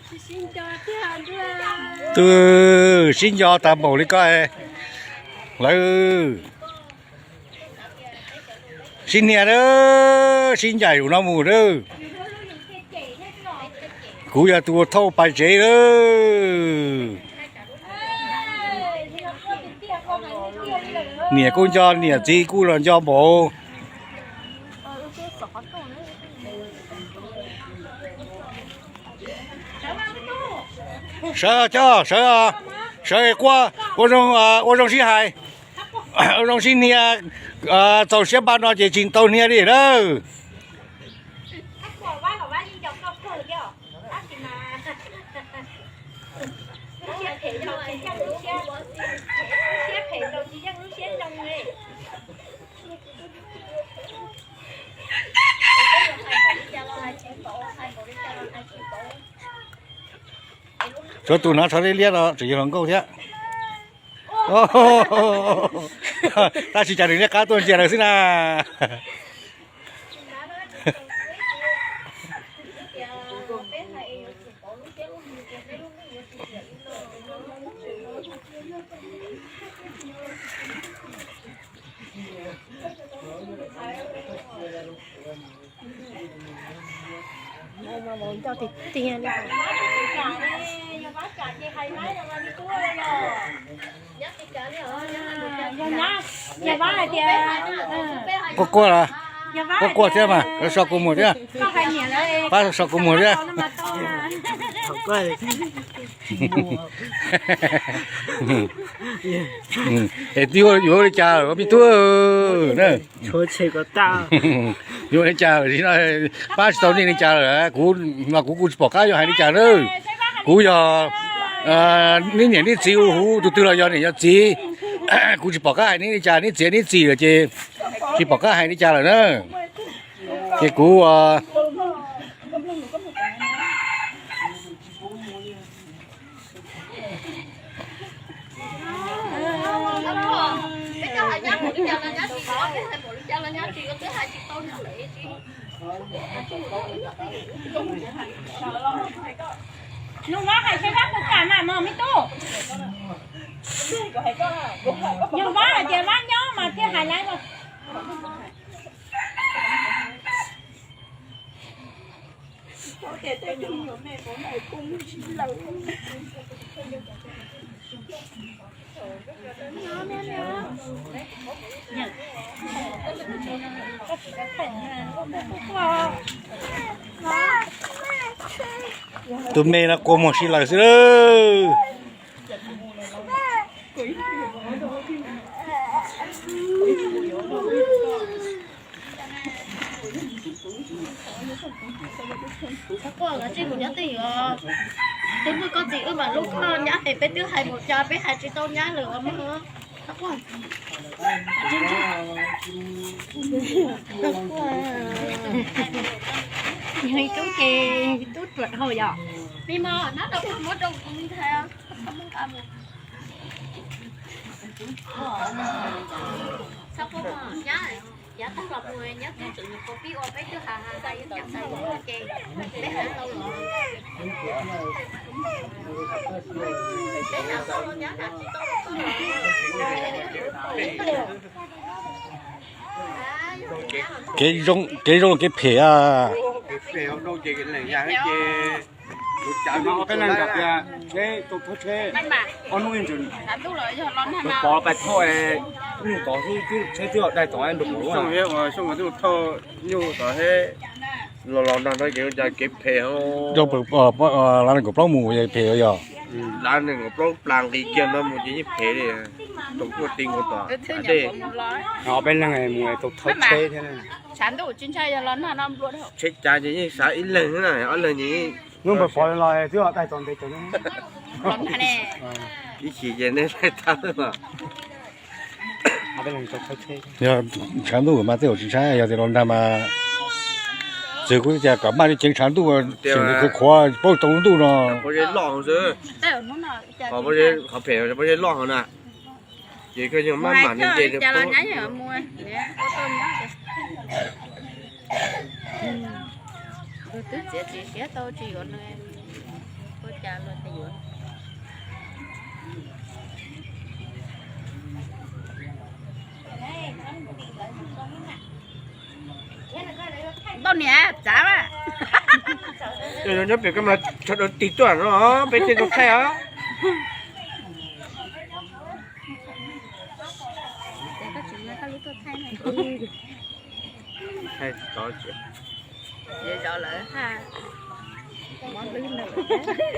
Twb sib nco tag npaum li ko, lawv sib hnia lawm, sib ncaim zaum no mus lawm. Kuv yog tus thauj pais tsev lawm. Niam kuj nco, niam txiv kuj los nco npaum. Sawv cov, sawv, sawv quaj, ua zoo, ua zoo sib hais, ua zoo sib hnia, txaus siab npaum no ces tsis tau hnia li lawm. Tshuav tus hnav tsho liab liab no tseem yog hluas nkauj thiab. Tab sis cas nws liab qab tuaj ntsia lawv xwb na. Quaj quaj los, quaj quaj thiab mas, so kuv mus thiab, pab so kuv mus thiab. Es twb yuav ua li cas lawm me tub na? Yuav ua li cas, pab tsis tau nej li cas lawm, kuv mas kuv kuj tsis pom qab yuav hais li cas na. Kuv yog neb niam neb txiv, huv tus twg los yog niam yog txiv. Kuv tsis pom qab hais neb li cas, neb txiv neb txiv lawm ces tsis pom qab hais li cas lawm na. Ces kuv Nug Vab hais seb Vab puas kam mas mog me tub. Yog Vab hais tias Vab nyob mas thiaj hais laiv los. Tus me no kua muag sib laws xwb lawm. Txhob quaj, koj tsis mus nyob twj ywm. Twb muaj koj txiv wb mam hlub koj, nyab pem peb twb hais mus cas peb hais tsis tau nyab lawm os mog. Txhob quaj. Yog ib tub ces tub ruam dhau yom. Me mos, nab rau koj muab rau kuv ntag. Txhob quaj mog, nyab, yav tag los mus nyob twj ywm, nyuam qhuav pib ua peb twb hais hais hais ib nyuag xwb ces peb hais tau los. Peb hais tau los nyab hais tsis tau los. Kev zoo, kev zoo los kev phem a? Kev phem ces lees yas ces tus cav no ob peb leeg tias seb tau thawb tsheb ob hnub ntsis, tus pov pais thauj nyuj tod xwb, tsheb twb daig tod nrog kuv lub. Xyoo twb thauj nyuj tod thiab, los los nrog no ces ua cas kev phem. Lav nees nkaum plaub mus ces phem yog. Lav nees nkaum plaub plas nqis kiag no mus ces yeej phem li. Tus tuaj ti nkaus tom dej. Ob peb leeg mus tau thawb tsheb thiab. Tsheb cav ces yeej xav ib leeg xwb na, ob leeg ces yeej. Hnub pov los twb daig tod ntev tod. Ib chim ces nej daig tag. Yog tshav ntuj mas tej zaum tsis ntshai, yog tias los nrag mas txwg kuv tias kom maj li ceev tshav ntuj, tseem khuav khuav paub tau lub ntuj no. Qhov phem pob zeb loj hov na, ces koj yeej maj mam li ces. Twb txiav txim siab tau tsis yuav nws. Ntau niam tsav mas. Nyob pem koj mas tso dua tig tuaj no, peb thiaj tau thaij os. Thaij tod, zov lawm, mov lwb ntawd lawm.